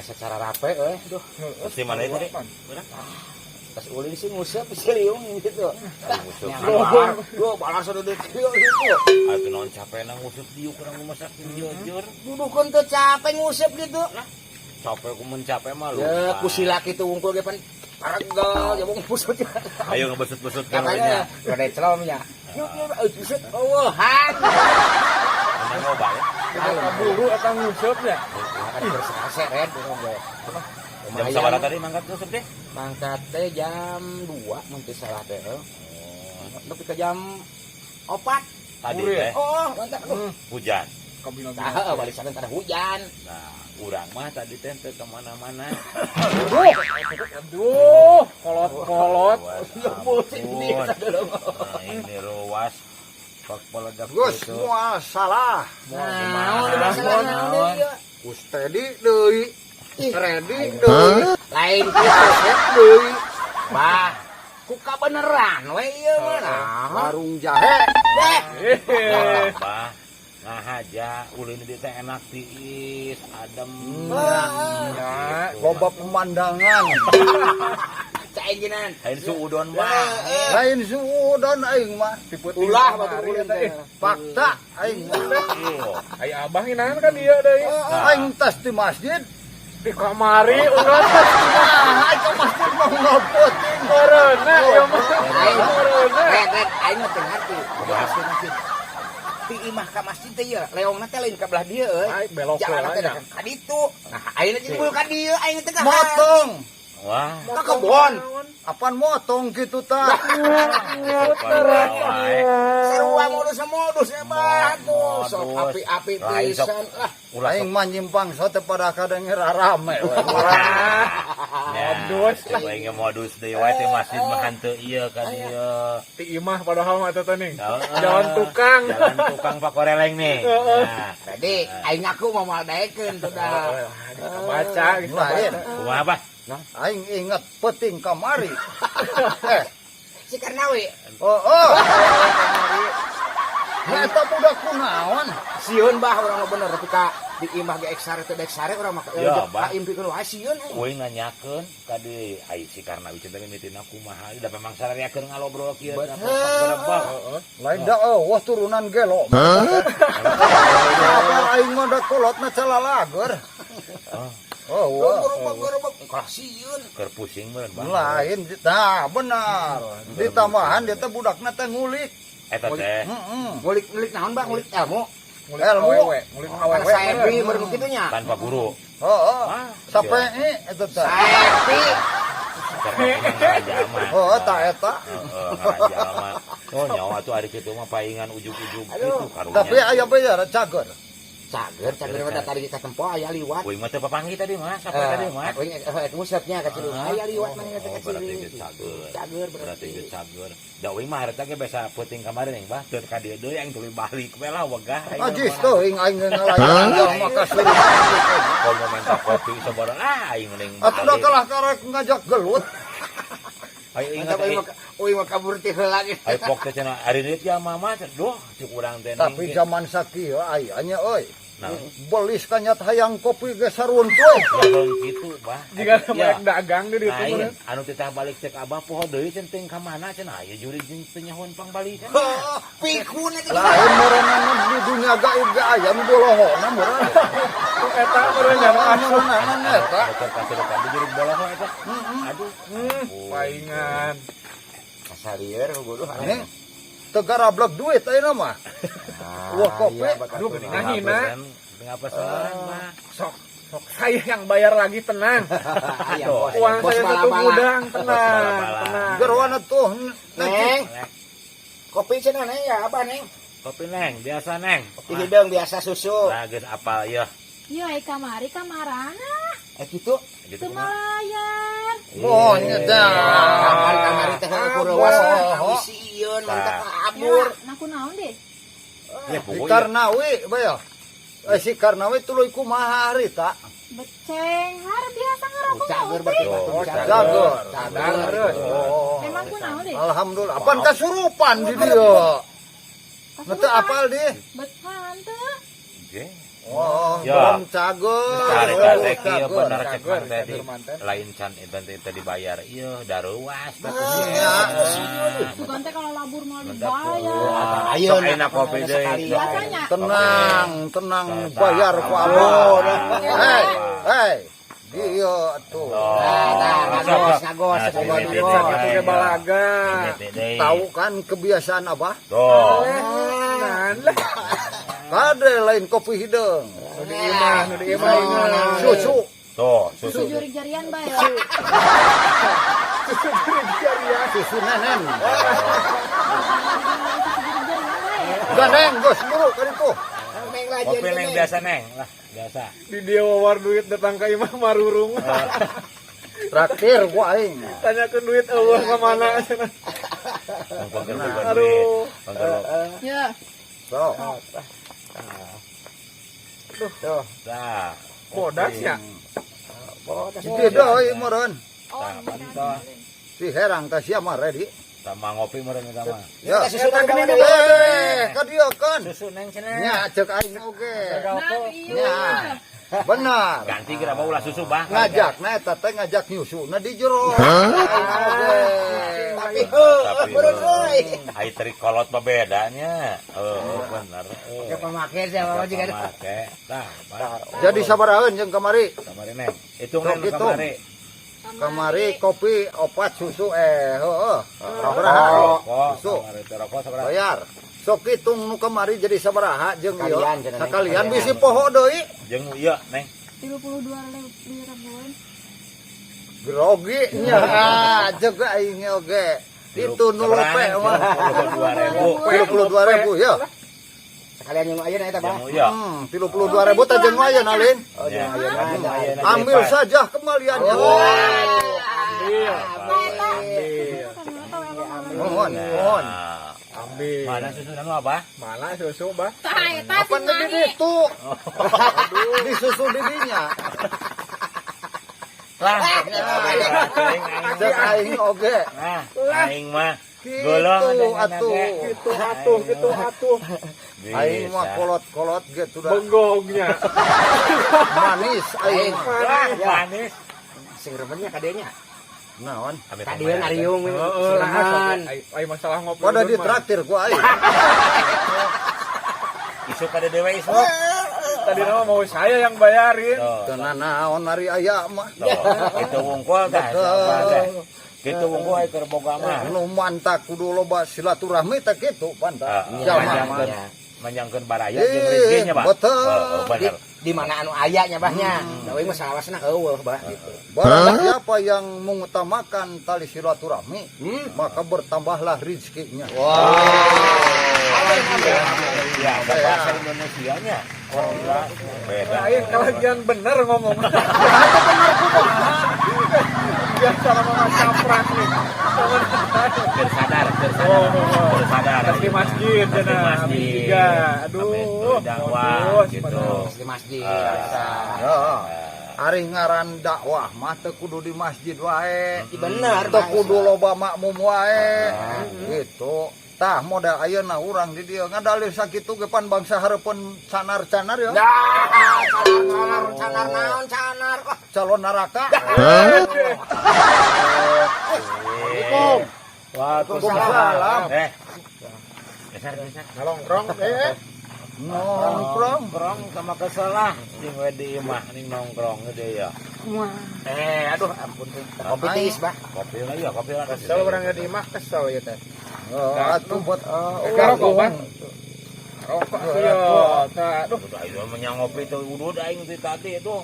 Secara rape euy, duh. Pasti mana itu tadi? Pas ulin sih nguseup siliung gitu. Nguseup. Balar, duh, balar sadeudeuh kieu gitu. Atuh naon capekna nguseup diuk urang masak jujur. Dudukeun teu capek nguseup gitu. Capek ku mencapai mah lu. Ya, ku sila kitu wungkul ge pan paregel ya bung pusut. Ayo ngebesut-besut kan Katanya, nya. gede celomnya. Yuk, yuk, eh, buset, oh, han. Emang loba ya. Kaburu atau nguseup ya? Kan bersase red urang ge. Jam sabaraha tadi mangkat nguseup teh? Mangkat teh jam 2 mun teu salah teh. Oh. Nepi ka jam 4. Tadi Buru ya? teh Oh, mantap. hujan. Kabina. Tah, balik sana tara hujan. Nah, urang mah tadi teh teu kemana-mana. Aduh, kolot-kolot. Ya bullshit ini Ampun. dulu. Nah, ini ruas pak peledak Gus gitu. Moal salah. Naon masalah naon ieu? Gus Teddy deui. Ih, Ready deui. Lain kitu. Asep deui. Bah, ku kabeneran we ieu mah nah. Warung jahe. Deh. Nah, bah, ngahaja ulin di teh enak tiis, adem. Ya. Gitu. Loba pemandangan. Cainjinan. Lain suudon mah. Lain suudon aing mah. Ulah batu ulin teh. Fakta aing mah. Iya. Ai abah nginangan kan dia deui. Aing tas di masjid. Di kamari urang Nah, aing ke masjid mah ngopoting. Corona ieu mah. Aing Corona. Red, red, aing mah teu ngarti. Asli masjid. Ti imah ka masjid teh ieu, leongna teh lain ka belah dieu euy. Ai belok Jalan heula teh nya. ka ditu. Nah, ayeuna jadi bulu ka dieu aing teh ka Motong. Wah, Ka kebon. Apaan motong gitu tah? wae. Sarua modus modus ya bah tuh. Sok Modus. api-api Lain sok. pisan lah. Ulah Aing mah nyimpang sote pada kadang rame we. Modus lah. Coba ingin modus deui wae teh masjid mah henteu ieu ka dieu. Ti imah padahal mah eta teh ning. Heeh. Jalan tukang. Jalan tukang Pak Koreleng nih. Nah, Jadi aing ngaku mau moal daekeun tuh dah. Baca gitu. Lain. Kumaha Pak? Aing inget peting kamari. Eh, Si Karnawi. oh. Nah, eta budak kunaon? Sieun bah urang mah bener tapi ka di imah ge eksare teh dek sare urang mah Ya, bah. ka impikeun wae sieun aing. Kuing nanyakeun ka deui ai si Karnawi cenah mimitina kumaha da memang sarariakeun ngalobrol kieu teh gerebek. Lain da eueuh turunan gelo. Apa aing mah da kolotna calalager. Oh, Oh, wah. Gerebek gerebek kalah sieun. Keur pusing meureun Bang. Lain, nah benar. Ditambahan dia teh budakna teh ngulik. Eta teh. Heeh. Ngulik-ngulik naon bah ngulik ilmu. Ngulik Ilmu. awewe, ngulik Karena awewe. saepi meureun kitu nya. Tanpa guru. Heeh. Ah, Sape eta teh. Saepi. Sape ngaraja mah. Heeh, ta eta. Heeh, ngaraja mah. Oh, nyawa tuh ari kitu mah paingan ujug-ujug gitu karunya. Tapi aya bener cager. Cager, cager mah tadi kita tempo aya liwat. Kuing mah teu papanggih tadi mah, sampai tadi mah. Kuing ngusepnya ka Cilu. Ah. Aya liwat mah ka Oh, berarti Cilu. geus cager. Cager Berarti berarti. geus cager. Da uing mah harita ge besa peuting kamari ning bah, teu ka dieu deui aing tuluy balik we lah wegah aing. Ajis teuing aing ngalayan mah kasurupan. Kalau mau minta kopi sabaraha ah aing mending. Atuh da kalah karek ngajak gelut. Ayo ingat Mantap uing mah kabur ti heula ge. ayo pok teh cenah ari deui ya mama duh cuk urang teh. Tapi zaman sakieu aya nya euy. Nah, Belis kanyat hayang kopi ge saruntuy. ya heung kitu bah. Jika Ya. banyak dagang di ditu Lain, meureun. anu titah balik cek abah poho deui cenah teuing ka mana cenah aya juri jeung teu nyahoan pangbalikan. Heuh, pikun eta. Lain meureunana di dunia gaib ge aya nu bolohona meureun. Eta meureun nya asup. Meureunana eta. Bocor kasirupan di jurig boloho eta. Aduh. Ampun. Paingan. Kasalieur bodoh. Ini teu garablek duit ayeuna mah. Wah, kopi. Aduh, geuningan hina. Ngapa mah. Sok sok saya yang bayar lagi tenang. Aya Aduh. bos. Uang Bos saya satu bala-bala. gudang tenang, bala-bala. tenang. Gerwana tuh Neng. Kopi cenah neng ya apa neng? Kopi neng, biasa neng. Kopi hideung biasa susu. Nah, geus apal ya. Iya, ai kamari kamarana. Eh gitu. Gitu Teu kumaha? malayan. Oh, nya teh. Kamari kamari teh kurewas Oh. sieun mantap kabur. Ya, nah kunaon deh? Ya, Si pokoknya. Karnawi bae. Eh si Karnawi tuluy kumaha harita? Beceng, har biasa ngerokok Cager ngopi. berarti Oh, Cager. Cager. Oh. Emang kunaon deh? Alhamdulillah. Apaan kasurupan di dieu? Nu teu apal di? Betan teu. Oke. Oh, Ya. belum cager. Cari Belum teh kieu cager. bener cek Cager, Mang Teddy. cager manten. Lain can eta teh teu dibayar ieu daruas. Ya. Sugan teh kalau labur mau Mendap. dibayar. Ayo, Sok enak kopi deui. Biasanya. Tenang, tenang Tenang. bayar ku abah. Hei, hei. Dia tuh. Nah, nah, ngagos, ngagos, Nah, ngagos, sini, ngagos. Satu ke balaga. Tahu kan kebiasaan abah? Tuh. Nah, lah. Kade lain kopi hideung. Nu di imah, nu di imah ingat. Susu. Tuh, Susu susu. jurik jarian bae. Susu jurik jarian. Susu nenen. Susu jurik jarian bae. Gandeng geus buru ka ditu. Neng lah Kopi neng biasa neng lah, biasa. Di dia wawar duit datang ke imah marurung. Traktir ku aing. Tanyakeun duit eueuh ka mana cenah. Mangkir boga Aduh. duit. Mangkir Ya. Sok. Tuh, Tah. Bodas ya. bodas. Itu deui meureun. Oh, Tah, pantah. Si herang teh sia mah ready. Sama ngopi meureun eta mah. Ya. Susu nang deui. Eh, ka dieu kan. Susu neng cenah. Nya cek aing oge. Nah, iya. Nya. Benar. Ganti kira bau ulah susu bah. Ngajak na eta teh ngajak nyusu na di jero. Aing oge. Tapi heuh, Tapi meureun euy. Ai teri kolot mah bedanya. Heeh, bener. Ke pamake sih apa juga. Pamake. Tah, bah. Jadi sabaraheun jeung kamari? Kamari neng. Hitung neng Sok hitung. kamari. Kamari kopi opat susu eh heueuh. Sabaraha? Rokok, Susu. kamari teh rokok sabaraha? Bayar. Sok hitung nu kamari jadi sabaraha jeung ieu. Sekalian, cenah, Neng. Sakalian bisi poho deui. Jeung ieu neng. 32 ribuan. Grogi nya jeung aing oge. Itu nu lope mah. 32.000. 32.000 ya. Sekalian yang ayeuna eta, Bang. Jeung ieu. 32.000 teh jeung ayeuna lin. Oh, jeung ayeuna. Ya. Ayeuna. Ambil saja kembaliannya. Ambil. Ambil. Mohon, mohon. Nah, Ambil. Mana susu nanu apa? Mana susu, bah? Tah eta Apa si di Mahi. ditu? Di susu didinya. Lah, Cek aing oge. Nah, aing mah Gitu golong atuh. Gitu atuh, gitu atuh. Aing mah kolot-kolot gitu dah. Benggongnya. Manis aing mah. Wah, manis. Sing remennya kadenya. Naon? Kadieu ngariung Heeh, sing lah, remen. ai ai masalah ngopi. Pada mah. ditraktir ku aing. Isuk ada dewe isuk. Tadi nama mau saya yang bayarin. Tuh, Teu nanaon ari aya mah. tuh. Itu wungkul tah. Betul. Gitu wungkul ai keur boga mah. Nu mantak kudu loba silaturahmi teh kitu pantak. Ah, Jalma mah. manjangkeun manjangkeun baraya jeung Eh, rezekinya, Pak. betul. Heeh, Di, bener. di mana anu aya nya bahnya. Da euy mah salawasna eueuh bah gitu. Barang siapa yang mengutamakan tali silaturahmi, maka bertambahlah rezekinya. Ya, bahasa Indonesianya. Oh, beda. Aing kelagian bener ngomong. Biasa nama Mas Caprak nih. Bersadar, bersadar. Oh, Bersadar. Pas di masjid, Pas di cenah. masjid. Tiga. Aduh, Habis dakwah modus, gitu. padahal. Di masjid. Ah. Ya. Ari ngaran dakwah mah teu kudu di masjid wae. Bener, Teu Bang. kudu loba makmum wae. Gitu. Tah modal ayeuna urang di dieu ngadalil sakitu ge pan bangsa hareupeun canar-canar ya. Dah, canar, canar, canar naon canar. Wah, Calon neraka. Assalamualaikum. Waalaikumsalam. Eh. Besar, besar. Nongkrong eh. Nongkrong. Nongkrong sama keselah sing we di imah ning nongkrong gede ya. Eh, aduh ampun teh. Kopi tiis, bah. Kopi lah ya, kopi lah. Kesel orang di imah kesel ya teh. Oh, atuh buat Rokok, Bang. Rokok tuh ya. Tah, aduh. Udah ayo menyang ngopi tuh udud aing ti tadi itu.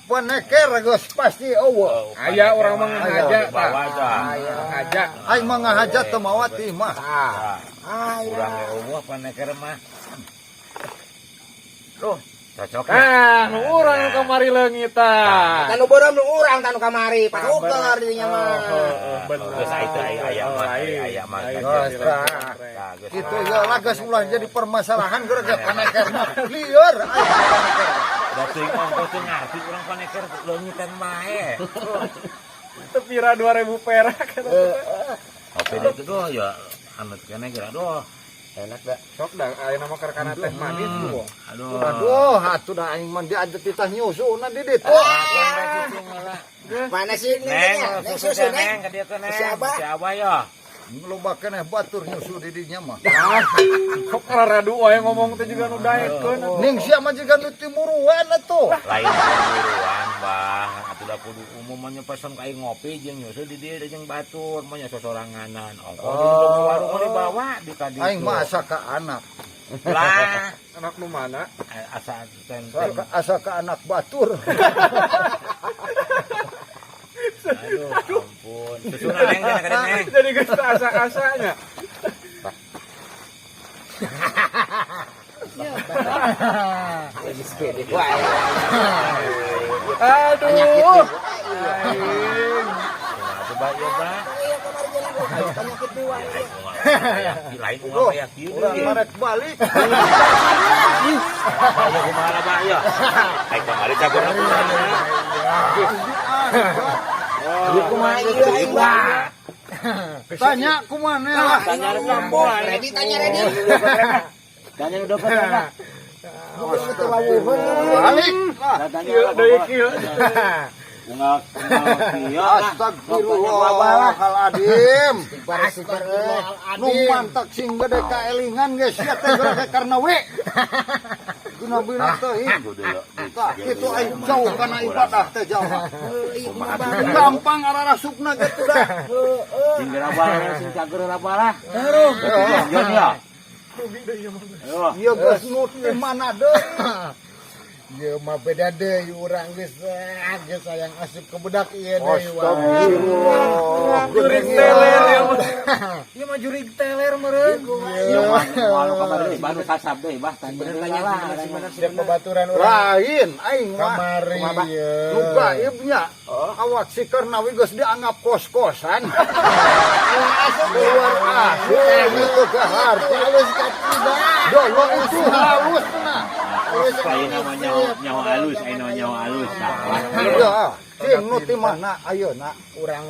Paneker geus pasti eueuh. Aya urang mah ngahaja tah. Ngahaja. Aing mah ngahaja teu mawa ti mah. Tah. Urang ge eueuh paneker mah. Duh, cocok ya. Nah, nu urang nu kamari leungit tah. Tanu beureum nu urang tanu kamari, pasuker dinya mah. Oh, bener. Geus aya aya aya mah, aya mah. Geus, tah. Tah, geus. Gitu ya lah geus ulah jadi permasalahan gara-gara paneker mah. Lieur aing paneker. Da teuing ongko teu ngarti urang paneker leungitan bae. Teu pira 2000 perak. Kopi itu doh ya anut kene geura doh. Enak dah. Sok dah ayeuna mah karena teh manis tuh. Aduh. Aduh, atuh dah aing mah diajet titah nyusuna di ditu. Mana sih Neng, neng susu susu neng, neng. ka dieu teh neng. Si Abah. Si Abah ya. Loba keneh batur nyusu di dinya mah. Kok radu wae ngomong teh juga nu daekeun. Ning sia mah jiga nu timuruan atuh. Lain timuruan, Bang. Atuh da kudu umum mah pesen ka aing ngopi jeung nyusu di dieu jeung batur mah nya sosoranganan. Ongkoh di warung mah dibawa di ka ditu. Aing mah asa ka anak. Lah, Anak nu mana? asa ten. Asa ka anak batur. Aduh, ampun. Susuna neng ka dieu neng. Jadi geus teu asa-asanya. Aduh. Atuh bah ieu bah. Iya kamari jalan penyakit dua. Lain unggal aya kieu. Urang marek balik. Bah kumaha lah bah ya. Ai kamari cagorna kumaha. Ieu kumaha ieu aing bah. Tanya kumaha lah. Tanya ngomong. Ready tanya ready. Tanya udah apa? Balik lah. Tanya Kieu deui kieu. Unggal unggal kieu lah. Astagfirullahaladzim. Nu mantak sing gede kaelingan geus sia teh geura karena we. Guna-guna teuing. Tah kitu aing jauh kana ibadah teh jauh. Gampang ararasupna gitu dah. Sing gerabah sing cager rabah lah. Aduh. Jon ya. Ayo. Ieu geus nu di mana deui. Ieu mah beda deui urang geus geus hayang asup ke budak ieu deui wae. Astagfirullah. Jurig teler ya mah. Ieu mah jurig teler meureun. Ieu mah malu kamari deui baru sasab deui bah tanya lah. Siap babaturan urang Lain aing mah. kamari ieu. Nu gaibnya awak si Karnawi geus dianggap kos-kosan. Keluar asup itu ke harti. Halus katiba. Dolo itu halus nah. Lain nama nyawa nyawa halus, aing nama nyawa halus. Ya, cing nu ti mana ayeuna? Urang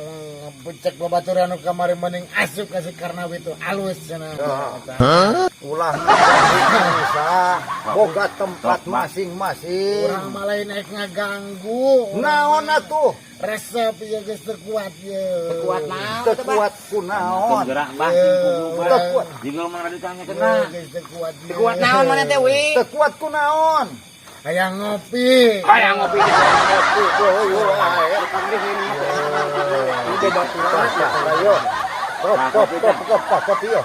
becek babaturan nu kamari mending asup ka si Karnawi itu halus cenah. Ulah bisa boga tempat masing-masing. Urang mah lain naik ngaganggu. Naon atuh? Resep ieu geus teu kuat ieu. Teu kuat naon Teu kuat kunaon? Gerak bah sing kudu bah. Teu kuat. Jiga mah ditanya kena. Geus teu kuat ieu. Teu kuat naon mana teh wi? Teu kuat kunaon? Hayang ngopi. Hayang ngopi. Ngopi deui wae. Ayo. Kop kop kop kop kopi yo.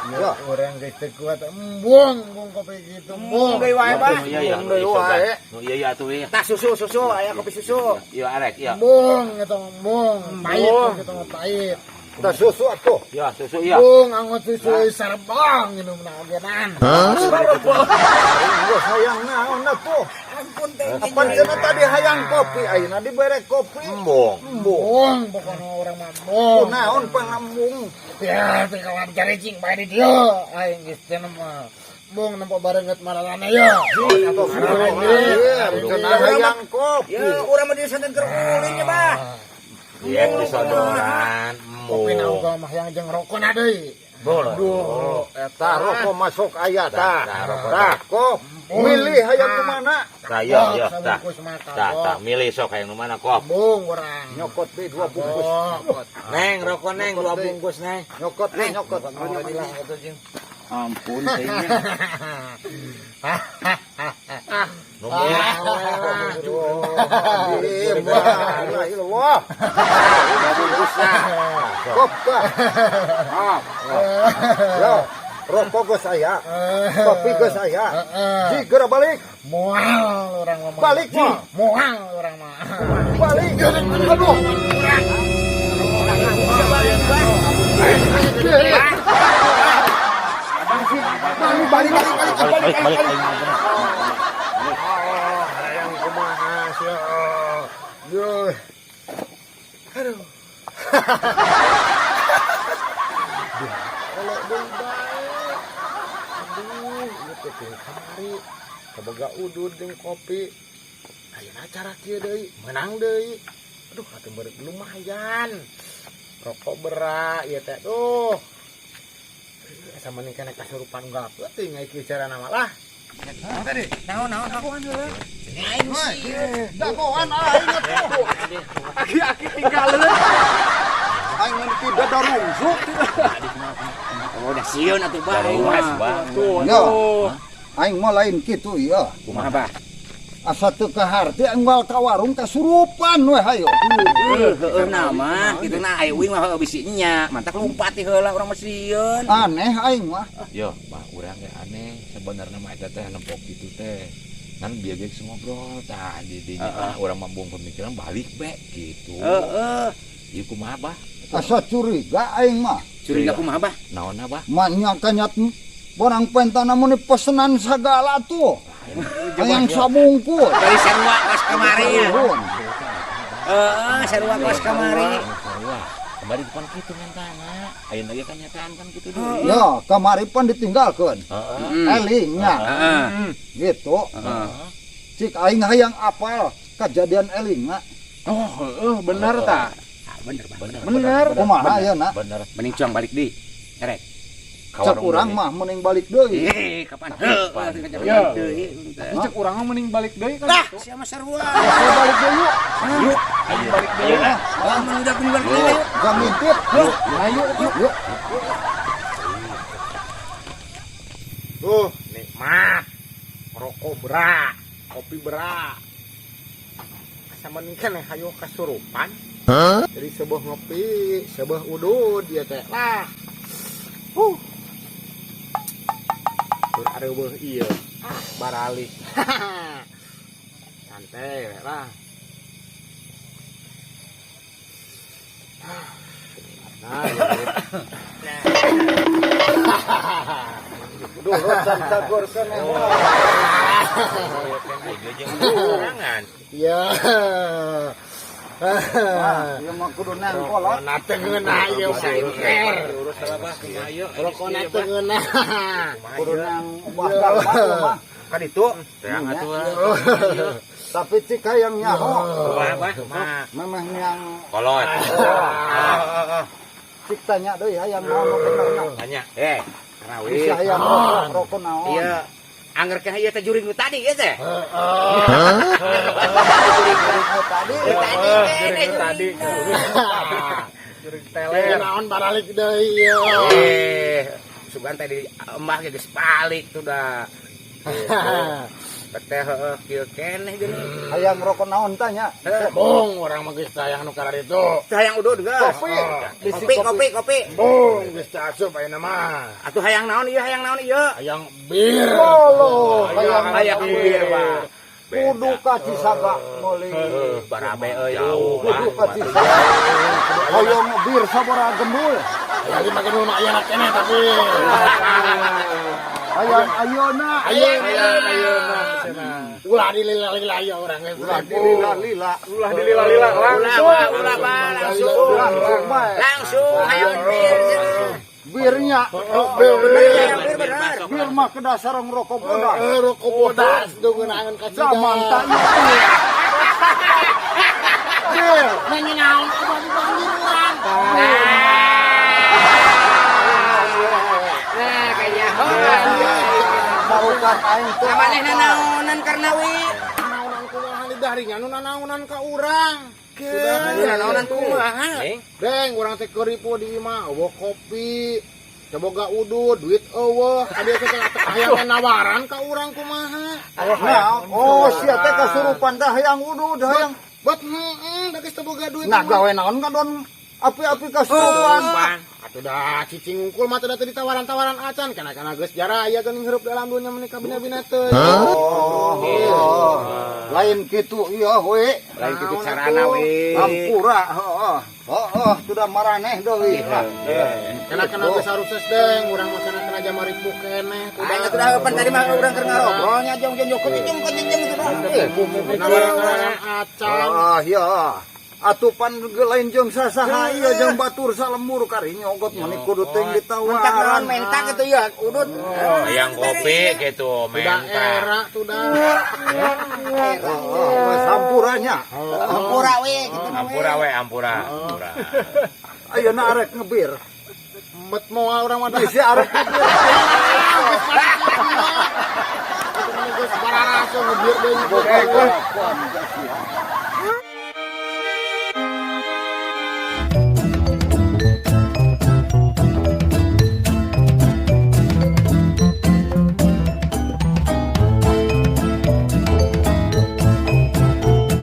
Ya, orang geus teu kuat embung embung kopi gitu embung. Deui wae bah. Iya iya. Deui wae. Nu iya iya atuh ieu. Tah susu susu aya kopi susu. Iya arek iya. Embung eta mah embung, pahit gitu mah pahit. Tah susu atuh. Ya susu iya. Embung anggot susu sarbong minumna ogenan. Geus hayang naon atuh? Ampun teh. Apan cenah tadi hayang kopi ayeuna dibere kopi. Embung. Embung. Embung pokona urang mah embung. Kunaon pangembung? Ya, teh kawan caricing bae di dieu. Aing geus teh mah. Embung nempo barenget maralana ye. Astagfirullahaladzim. Cenah hayang kopi. Ya urang mah disanten keur ulin nya bah. Iya disodoran Kopi na embung. uga mah yang jeung rokona deui. Boleh. Duh, eta rokok masuk aya tah. Tah, rokok. Tah, kop. Milih hayang nu mana? Tah iya iya tah. Sabungkus mah Tah tah milih sok hayang nu mana kop. Embung urang. Nyokot deui 2 bungkus. Neng rokok neng 2 bungkus neng. Nyokot deui nyokot. Ampun teh. Nu Wah, kop tah. Yo, rokok geus aya. Kopi geus aya. Ji geura balik. Moal urang mah. Balik mah. Moal urang mah. Balik. Aduh. Balik balik balik balik balik balik. Hayang kumaha sia. Duh. Aduh. Elok deui bae. Aduh, ieu teh kamari kaboga udud jeung kopi. Ayeuna acara kieu deui, meunang deui. Aduh, atuh beureut lumayan. Rokok berak ieu teh. Duh. Asa mending kana kasurupan unggal peuting ai kieu carana mah lah. Tadi naon naon dagoan heula. Aing sieun. Dagoan aing atuh. Aki-aki tinggal heula. Aing mun tidak darungsuk. Oh, udah sieun atuh bah. Luas, Bah. Ya. Aing mah lain kitu ieu. Kumaha bah? Asa teu kaharti aing moal ka warung kasurupan we hayo. Heueuh nama kitu na aya uing mah bisi nya. Mantak lumpat ti heula urang mah sieun. Aneh aing mah. Yo, bah urang ge aneh sebenarnya mah eta teh nempok kitu teh. Ngan bieu ge geus ngobrol tah di dinya ah urang mah buang pemikiran balik be gitu. Heeh. Ieu kumaha bah? Asa curiga aing mah. Curiga kumaha bah? Naonna bah? Manya kanyat barang pentana mun pesenan sagala tuh. Hayang sabungkus. Dari sarua kos kamari ya. Heeh, sarua kos kamari. Sarua. Kamari depan kitu mentana. Ayeuna ge kanyataan kan kitu deui. Ya, kamari pan ditinggalkeun. Heeh. Elingnya. Heeh. Gitu. Heeh. Cik aing hayang apal kejadian elingna. Oh, heeh bener tah. Ah, bener bah. Bener. Bener. Kumaha ayeuna? Bener. Mending cuang balik deui. Erek. Cek urang mah mending balik deui. Eh, kapan? Heueuh, Ya. balik deui. Cek urang mah mending balik deui kan Lah, gitu. sia mah sarua. Ayo balik deui yuk. Yuk, Ayo Balik deui. Ayo. oh, mun udah balik deui. Yuk. Jam ngintip. Ayo atuh. Yuk. Tuh, nikmat. Rokok berak, kopi berak. Asa mending keneh hayo kasurupan. Jadi sebuah ngopi, sebuah udud dia teh. Lah. Huh. Tur areuweuh ieu. Ah, baralik. Santai we lah. Nah, ya, Duh, can tagor keneh. Sorangan. Ya. Wah, ieu mah kudu nengkol. Rokona teu ngeunah ieu mah. Urus salah bah kumaha ieu? Rokona teu ngeunah. Kudu nang Bah Darma ieu mah. Kan itu. Terang atuh. Tapi cik hayang nyaho. Kumaha bah? Kumaha? Memeh yang Kolot. cik tanya deui hayang naon nu benerna. Tanya. Eh, karawi. Bisa hayang rokok rokok naon. Iya. Angger kena ieu teh juring nu tadi ieu teh. Juring tadi. Tadi Tadi juring teler. Naon baralik deui ieu. Eh, sugan teh di embah ge geus balik tuh dah. Teh heueuh kieu keneh geuning. Hayang rokok naon tanya. Bung, urang mah geus hayang nu kararitu. Teh hayang udud geus. Kopi. Kopi, kopi, kopi. Bung, geus teu asup ayeuna mah. Atuh hayang naon ieu, hayang naon ieu? Hayang bir. Lolo, hayang Hayang bir, Pak. Kudu ka Cisaga meuli. Barabe euy. Jauh, Pak. Kudu ka Cisaga. Hayang bir sabaraha gembul. Hayang lima genul mah ayeuna keneh tapi. Hayang ayeuna. Ayeuna ayeuna cenah. Ulah dilila-lila ieu urang geus. Ulah dilila-lila. Ulah dilila-lila langsung. Ulah, ulah, Pak, langsung. Langsung bae. Langsung hayang bir. Birnya. Bir. Hayang bir bener. Bir mah kedah sareng rokok bodas. Rokok bodas tuh ngeunaheun ka Zaman tak ieu. Bir. Nanya naon abah dipanggil urang. Nah, kayaknya. Barukan aing teh. Manehna naonan karnawi. Naonan kumaha di darinya nu naonan ka urang. Naonan kumaha? Deng, urang teh keuripu di imah, eueuh kopi, teu boga udud, duit eueuh. Ka dieu teh hayang nawaran ka urang kumaha. Nah, oh sia teh kasurupan teh hayang udud hayang. Bet heeh, da geus teu boga duit. Nah, gawe naon ka don api-api kasurupan. Atuh dah cicing ngungkul mah teh da teu ditawaran-tawaran acan kana-kana geus jara aya geuning hirup dalam dunya meuni kabina-bina teh. Oh, oh. Lain kitu ieu we. Lain kitu carana we. Hampura, heeh. Heeh, sudah maraneh deui. Kana-kana geus harus deng, urang mah kana-kana jamaripu keneh. Aing atuh dah pan tadi mah urang keur ngarobrol nya jong jong jong jong jong jong Nawaran acan. Ah, iya. Atuh pan lain jeung sasaha ieu jeung batur salembur kari nyogot meni kudu teuing Mentak naon ditawaran. mentak gitu ya udud. Hayang kopi gitu, Udah menta. era tuh dah. Heeh, geus hampuranya. Hampura we gitu. Ampura we, ampura. Ampura. Ayeuna arek ngebir. Met moal urang mah. Bisi arek. Geus bararaso ngebieu deui. Kelakuan sia.